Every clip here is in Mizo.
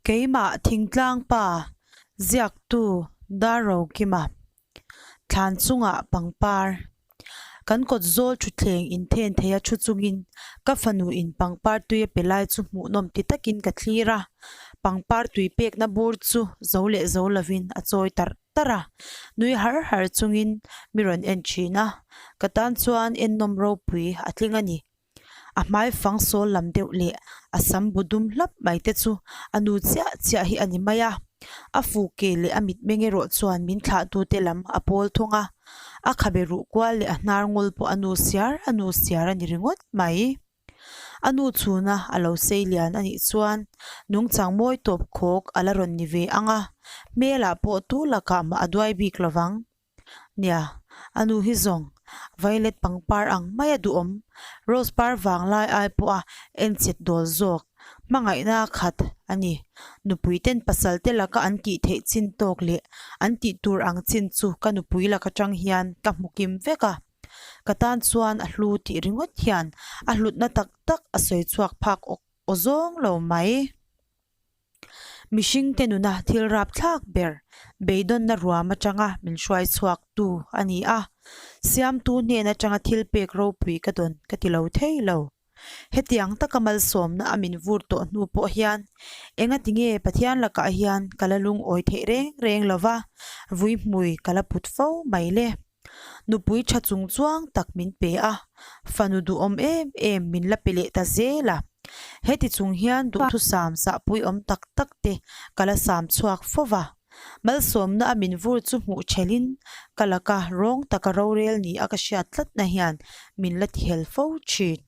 Keimah thingtlang pa ziaktu Darrokima thlan chungah pangpar kan kawt zawl thutthleng inthen thei a thu chungin ka fanu in pangpar tui a pe lai chu hmuhnawm ti takin ka thlir a, pangpar tui pekna bur chu zo leh zo lovin a chawi tarh tarh a, nui har har chungin mi rawn en thin a, ka tan chuan ennawm ropui a tling a ni. A hmai fang sawl lam deuh leh a sam bu dum hlap mai te chu a nu chiah chiah hi a ni mai a, a fu ke leh a mitmeng erawh chuan min thlah tu te lam a pawl thung a, a khabe ruh kual leh a hnar ngul pawh a nu siar a nu siar a ni ringawt mai. A nu chhuna a lo sei lian a nih chuan nungchang mawi tawp khawk a la rawn ni ve ang a, hmelah pawh tu lakah mah a duai bik lovang. Nia, a nu hi zawng violet pangpar ang maia duhawm, rose par vanglai ai pawha enchet dawl zawk, hmangaihna khat a ni. Nupui ten pasal te laka an tih theih chin tawk leh an tih tur ang chin chu ka nupui lak atang hian ka hmu kim vek a. Ka tan chuan a hlu tih ringawt hian a hlutna tak tak a sawi chhuak phak awk aw zawng lo mai. Mihring te nuna thil rap thlak ber beidawnna ruam atanga min hruai chhuak tu a ni a, siamtu hnen atanga thil pek ropui ka dawn ka ti lo thei lo. Hetiang taka malsawmna a min vur tawh hnu pawh hian engati nge Pathian lakah hian ka la lungawi theih reng reng lova vuihmui ka la put fo mai le. Nupui tha chung chuang tak min pe a, fanu duhawm em em min la pe leh ta zel a. Heti chung hian duhthusam sahpui awm tak tak te ka la sam chhuak fo va. Malsawmna a min vur chu hmuh thelhin ka laka rawng taka rorel ni a ka hriat tlatna hian min la tihel fo thin.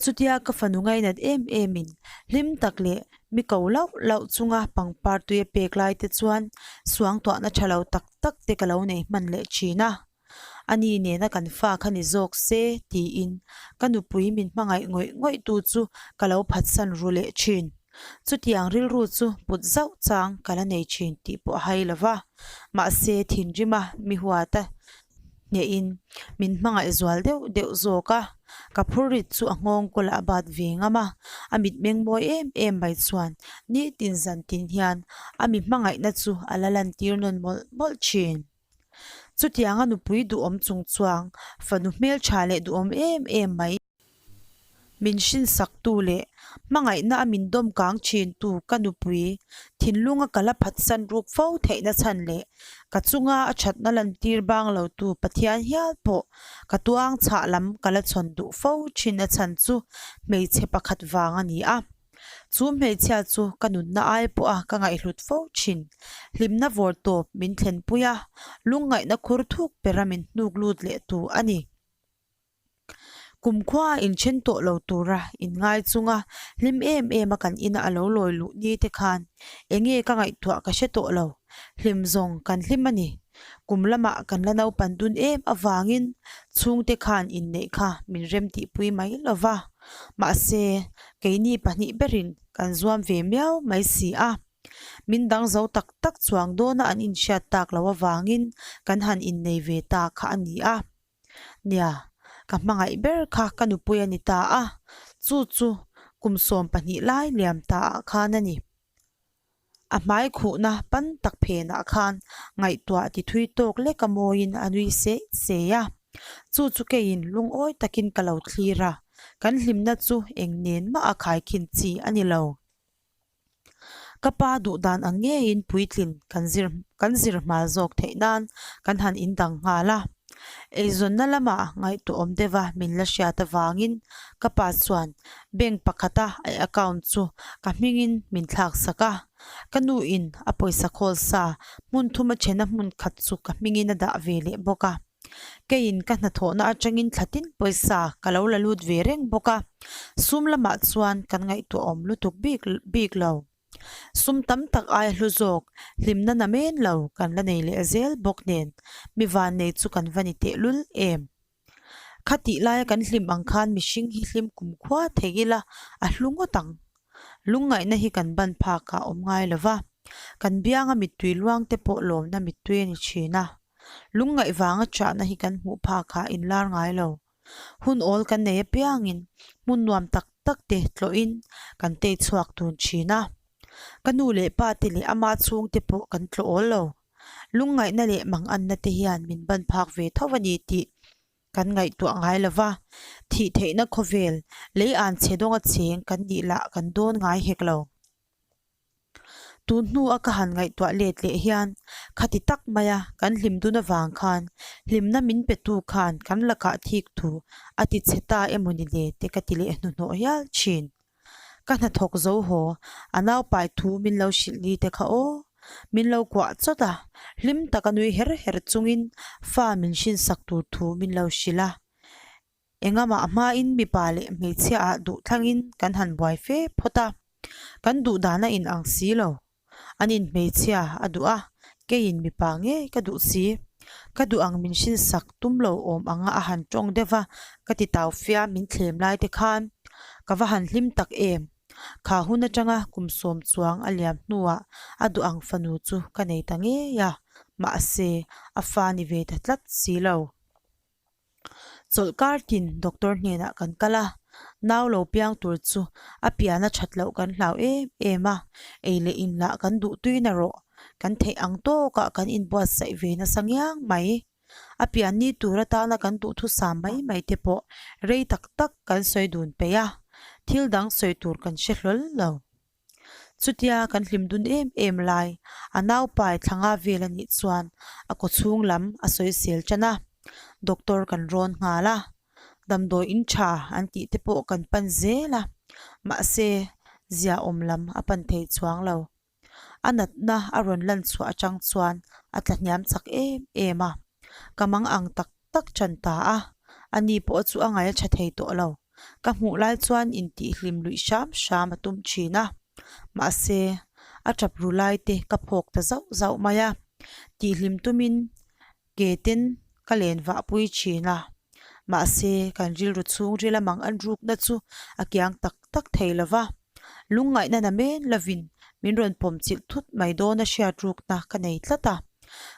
Chutia ka fanu ngainat em emin hlim tak leh mi ko lauh lauh chunga pangpar tui a pek lai te chuan suangtuahna tha lo tak tak te ka lo nei hman leh thin a. Ani nena kan fa kha ni zawk se tiin ka nupui min hmangaih ngawih ngawih tu chu ka lo phatsan ru leh thin. Chutiang rilru chu put zauh chang ka la nei thin tih pawh a hai lo va, mahse thinrima mi huata hnehin min hmangaih zual deuh deuh zawk a, ka phurrit chu a nghawng kawlah a bat ve ngam a, a mitmeng mawi em em mai chuan nitin zan tin hian a mi hmangaihna chu a la lantir nawn mawlh mawlh thin. Chutianga nupui duhawm chung chuang fanu hmeltha leh duhawm em em mai. Min hrinsaktu leh hmangaihna a min dawm kang thintu ka nupui thinlunga ka la phatsan ruk fo theihna chhan leh ka chunga a thatna lantir bang lotu Pathian hial pawh ka tuang chhah lam ka la chhawn duh fo thin a chhan chu hmeichhe pakhat vang a ni a. Chu hmeichhia chu ka nunna ai pawha ka ngaihhlut fo thin. Hlimna vawr tawp min thlenpui a, lungngaihna khur thuk bera min hnuk lut leh tu a ni. Kumkhua a inthen tawh lo tura inngai chunga hlim em em a kan ina a lo lawi luh ni te khan enge ka ngaihtuah ka hre tawh lo, hlim zawng kan hlim a ni. Kum lamah kan la naupan dun em avangin chhungte khan inneih kha min remtihpui mai lo va, mahse keini pahnih berin kan zuam ve miau mai si a. Min dang zo tak tak chuang dawna an inhriat tak loh avangin kan han innei ve ta kha a ni a. Nia, ka hmangaih ber kha ka nupui a ni ta a, chu chu kum 12 lai liam ta ah khan a ni. A hmai khuhna pan tak phenah khan ngaihtuah ti thui tawk lek a mawiin a nui seh seh a, chu chu keiin lungawi takin ka lo thlir a, kan hlimna chu eng nen mah a khaikhin chi a ni lo. Ka pa duh dan ang ngeiin puitlin kan zir kan zir hmal zawk theih nan kan han indang nghal a. Eizawnna lamah ngaihtuahawm deuha min la hriat avangin ka pa chuan bank pakhata a account chu ka hmingin min thlak sak a. Ka nuin a pawisa khawl sa hmun thuma thena hmun khat chu ka hmingin a dah ve leh bawk a. Keiin ka hnathawhna atangin thlatin pawisa ka lo la lut ve reng bawk a, sum lamah chuan kan ngaihtuahawm lutuk bik bik lo. Sum tam tak aia hlu zawk, hlimna na men lo kan la nei leh zel bawk nen mi vannei chu kan va ni tehlul em. Khatih laia kan hlim ang khan mihring hi hlim kumkhua thei ila a hlu ngawt ang. Lungngaihna hi kan ban phakah awm ngai lo va, kan bianga mittui luang te pawh lawmna mittui a ni thin a. Lungngaih vanga chahna hi kan hmuh phakah inlar ngai lo. Hun awl kan nei apiangin hmun nuam tak tak te tlawhin kan tei chhuak tun thin a. Ka nu leh pa te leh ama chhungte pawh kan tlawh awl lo. Lungngaihna leh manganna te hian min ban phak ve tho a ni tih kan ngaihtuah ngai lo va, thih theihna khawvel lei an chhe dawnga cheng kan nih lah kan dawn ngai hek lo. Tun hnua ka han ngaihtuah let leh hian khati tak maia kan hlim dun avang khan hlimna min petu khan kan lakah thik thu a ti chhe ta emaw ni le te ka ti leh hnuhnawh hial thin. Ka hnathawk zo haw, a naupai thu min lo hrilh ni te kha aw. Min lo kuah chawt a, hlim taka nui her her chungin fa min hrinsak tur thu min lo hrilh a. Engamah hmain mipa leh hmeichhia ah duh thlangin kan han buai fe phawt a, kan duh dan a inang si lo. An in hmeichhia a duh a, keiin mipa ngei ka duh si. Ka duh ang min hrinsak tum lo awm anga a han tawng deuh va, ka ti tau fia min thlem lai te khan ka va han hlim tak em. Kha hun atanga kum sawm chuang a liam hnuah a duh ang fanu chu ka nei ta ngei a, mahse a fa ni ve ta tlat si lo. Chawlhkar tin doctor hnenah kan kal a, nau lo piang tur chu a pian a that loh kan hlau em em a, ei leh in lah kan duh tui na rawh, kan theih ang tawkah kan inbuatsaih ve nasa ngiang mai. A pian ni tur atana kan duhthusam mai mai te pawh rei tak tak kan sawi dun peih a, thil dang sawi tur kan hre hlawl lo. Chutia kan hlim dun em em lai, a naupai thla nga vel a nih chuan a kawchhung lam a sawisel tan a, doctor kan rawn nghal a, damdawi in tha an tih te pawh kan pan zel a, mahse ziaawm lam a pan thei chuang lo. A natna a rawn lan chhuah atang chuan a tla hniam chak em em a, ka mang ang tak tak tan ta a, ani pawh chu a ngaih a tha thei tawh lo. Ka hmuh lai chuan intihhlim luih hram hram a tum thin a, mahse a tap ru lai te ka phawk ta zauh zauh mai a, tihhlim tumin ke ten ka len vah pui thin a, mahse kan rilru chhungril a mang an rukna chu a kiang tak tak thei lo va, lungngaihna na men lovin min rawn pawm chilh thut mai dawn a hriat rukna ka nei tlat a.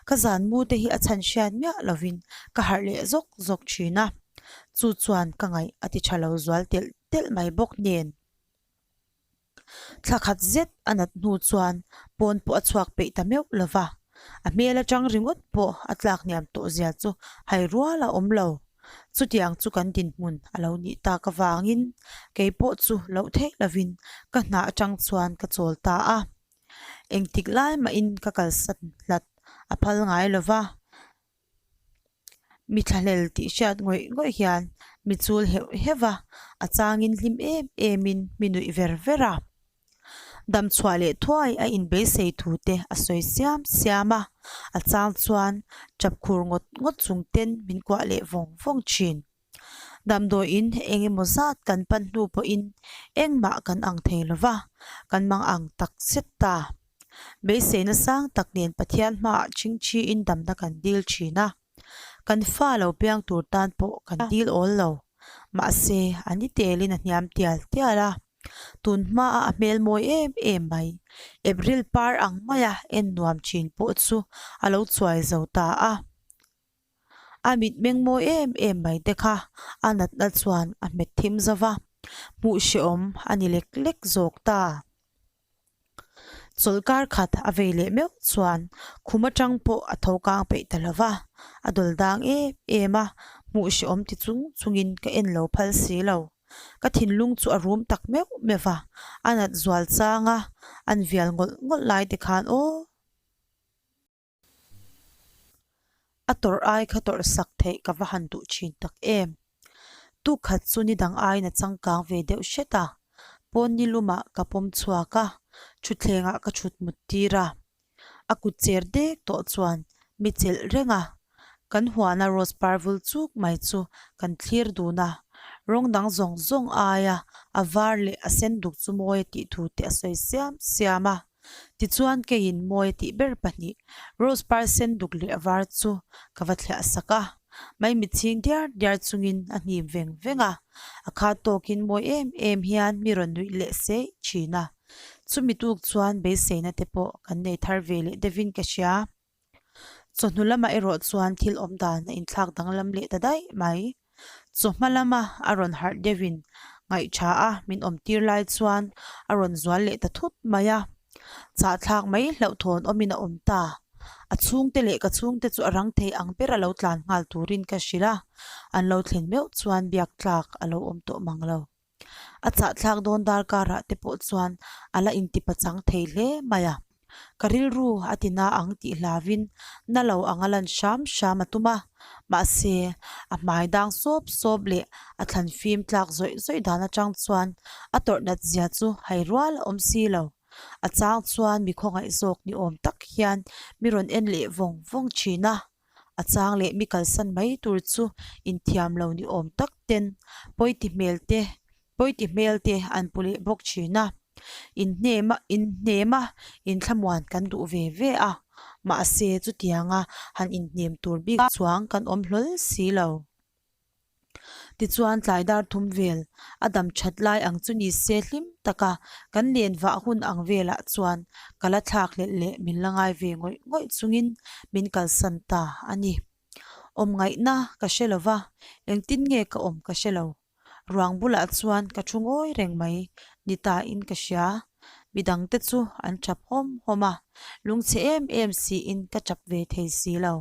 Ka zan mu te hi a chhan hriat miah lovin ka harh leh zawk zawk thin a, chu chuan ka ngaih a ti tha lo zual telh telh mai bawk nen. Thla khat zet a nat hnu chuan pawn pawh a chhuak peih ta meuh lo va, a hmel atang ringawt pawh a tlak hniam tawh zia chu hai rual a awm lo. Chutiang chu kan dinhmun a lo nih tak avangin kei pawh chu loh theih lovin ka hna atang chuan ka chawl ta a. Engtik lai mahin ka kalsan hlat a phal ngai lo va, mi thlahlel tih hriat ngawih ngawih hian mi chul heuh heuh a, a changin hlim em emin mi nuih ver ver a. Dam chhuah leh thuai a inbeisei thu te a sawi siam siam a, a chang chuan chap khur ngawt ngawt chung ten min kuah leh vawng vawng thin. Damdawiin eng emaw zat kan pan hnu pawhin engmah kan ang thei lo va, kan mang ang tak zet ta. Beiseina sang tak nen Pathian hmaah chingchiin damna kan dil thin a, kan fa lo piang tur tan pawh kan dil awl lo. Mahse, a ni telin a hniam tial tial a, tun hmaa a hmel mawi em em mai, April par ang maia en nuam thin pawh chu a lo chuai zo ta a. A mitmeng mawi em em mai te kha a natna chuan a hmet thim zo va, hmuh hrehawm a ni lek lek zawk ta. Chawlhkar khat a vei leh meuh chuan khum atang pawh a tho kang peih ta lo va, a dawl dang em em a, hmuh hrehawm ti chung chungin ka en lo phal si lo. Ka thinlung chu a rum tak meuh meuh va, a nat zual chang a, an vial ngawlh ngawlh lai te khan aw. A tawrh ai kha tawrh sak theih ka va han duh thin tak em. Tuk khat chu ni dang aiin a changkang ve deuh hret a, pawn ni lumah ka pawm chhuak a, thutthlengah ka thut mut tir a. A kut cher dek tawh chuan mi chelh reng a, kan huana rose par vul chuk mai chu kan thlir dun a, rawng dang zawng zawng aia a var leh a sen duk chu mawi a tih thu te a sawi siam siam a. Tichuan keiin mawi a tih ber pahnih, rose par sen duk leh a var chu ka va thliah sak a, maimit chhing diar diar chungin a hnim veng veng a, a khat tawkin mawi em em hian mi rawn nuih leh seih thin a. Chumi tuk chuan beiseina te pawh kan nei thar ve leh deuhin ka hria. Chawhnu lamah erawh chuan thil awm dan a inthlak danglam leh ta daih mai. Chawhma lama a rawn harh deuhin ngaihtha a min awm tir lai chuan a rawn zual leh ta thut mai a. Chahthlak mai hlauhthawn awmin a awm ta. A chhungte leh ka chhungte chu a rang thei ang ber a lo tlan nghal turin ka hrilh a, an lo thlen meuh chuan biak tlak a lo awm tawh mang lo. A chahthlak dawn darkarah te pawh chuan a la intipachang thei hle mai a. Ka rilru a ti na ang tih hlavin na lo anga lan hram hram a tum a, mahse a hmai dang sawp sawp leh a thlan fim tlak zawih zawih dan atang chuan a tawrh nat zia chu hai rual a awm si lo. A chang chuan mi khawngaih zawk ni awm tak hian mi rawn en leh vawng vawng thin a, a chang leh mi kalsan mai tur chu inthiam lo ni awm tak ten pawi ti hmel te pawi ti hmel te an pu leh bawk thin a, inhnem a inhnem a inthlamuan kan duh ve ve a, mahse chutianga han inhnem tur bik chuang kan awm hlawl si lo. Tichuan tlai dar thum vel a dam that lai ang chu ni se hlim taka kan len vah hun ang velah chuan ka la thlak hlelh leh min la ngai ve ngawih ngawih chungin min kalsan ta a ni. Awm ngaihna ka hre lo va, engtin nge ka awm ka hre lo. Ruang bulah chuan ka thu ngawi reng mai ni tain ka hria. Midangte chu an tap hawm hawm a, lungchhe em em siin ka tap ve thei si lo.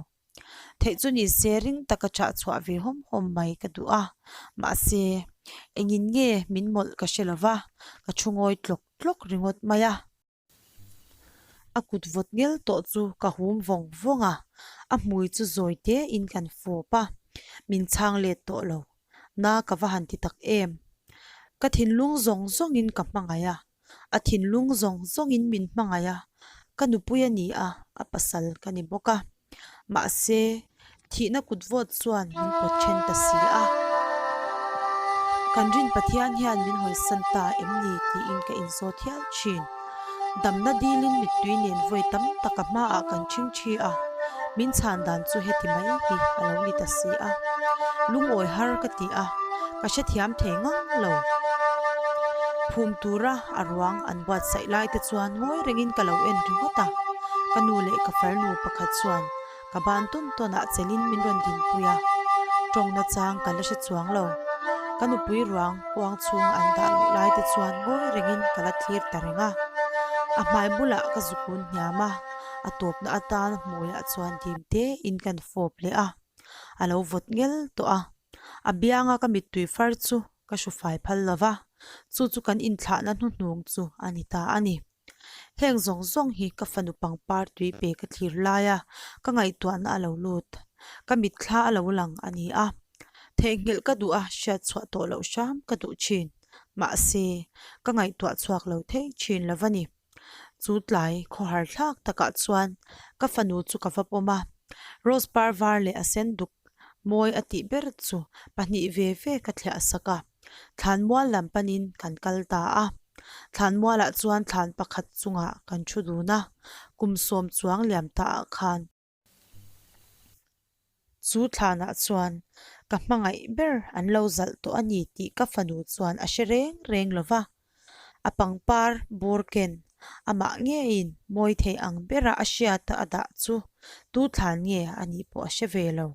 Theih chu ni se ring taka chah chhuah ve hawm hawm mai ka duh a, mahse engin nge min mawlh ka hre lo va, ka thu ngawi tlawk tlawk ringawt mai a. A kut vawt ngel tawh chu ka hum vawng vawng a, a hmui chu zawi te in kan fawp a, min chhang let tawh lo. Na ka va han ti tak em. Ka thinlung zawng zawng in ka hmangaih a, A thinlung zawng zawngin min hmangaih a, ka nupui a ni a, a pasal ka ni bawk a. Mahse, thihna kut vawt chuan min pawt then ta si a. Kan rin Pathian hian min hawisan ta em ni tiin ka inzawt hial thin. Damna dilin mittui nen vawi tam tak a hmaah kan ṭhing ṭhi a, min chhan dan chu heti mai hi a lo ni ta si a. Lungawi har ka ti a. Ka hrethiam thei ngang lo. Phum tura a ruang an buatsaih lai te chuan ngawi rengin ka lo en ringawt a. Ka nu leh ka farnu pakhat chuan ka ban tawn tawnah chelin min rawn dinpui a. Tawngna chang ka la hre chuang lo. Ka nupui ruang kuang chhung an dah luh lai te chuan ngawi rengin ka la thlir ta reng a. A hmai bulah ka zukun hniam a, a tawpna atan hmuiah chuan dim tein kan fawp leh a. A lo vawt ngel tawh a. A bianga ka mittui far chu ka hru fai phal lo va, chu chu kan inthlahna hnuhnung chu a ni ta a ni. Heng zawng zawng hi ka fanu pangpar tui pe ka thlir laia ka ngaihtuahna a lo lut, ka mitthla a lo lang a ni a. Theihnghilh ka duh a, hriat chhuah tawh loh hram ka duh thin. Mahse, ka ngaihtuah chhuak lo thei thin lo va ni. Chu tlai khawhar thlak takah chuan ka fanu chu ka va pawm a, rose par var leh a sen duk mawi a tih ber chu pahnih ve ve ka thliah sak a, thlanmual lam panin kan kal ta a. Thlanmualah chuan thlan pakhat chungah kan thu dun a, kum sawm chuang liam ta ah khan. Chu thlanah chuan ka hmangaih ber an lo zalh tawh a ni tih ka fanu chuan a hre reng reng lo va. A pangpar bur ken amah ngeiin mawi thei ang bera a hriata a dah chu tu thlan nge a nih pawh a hre ve lo.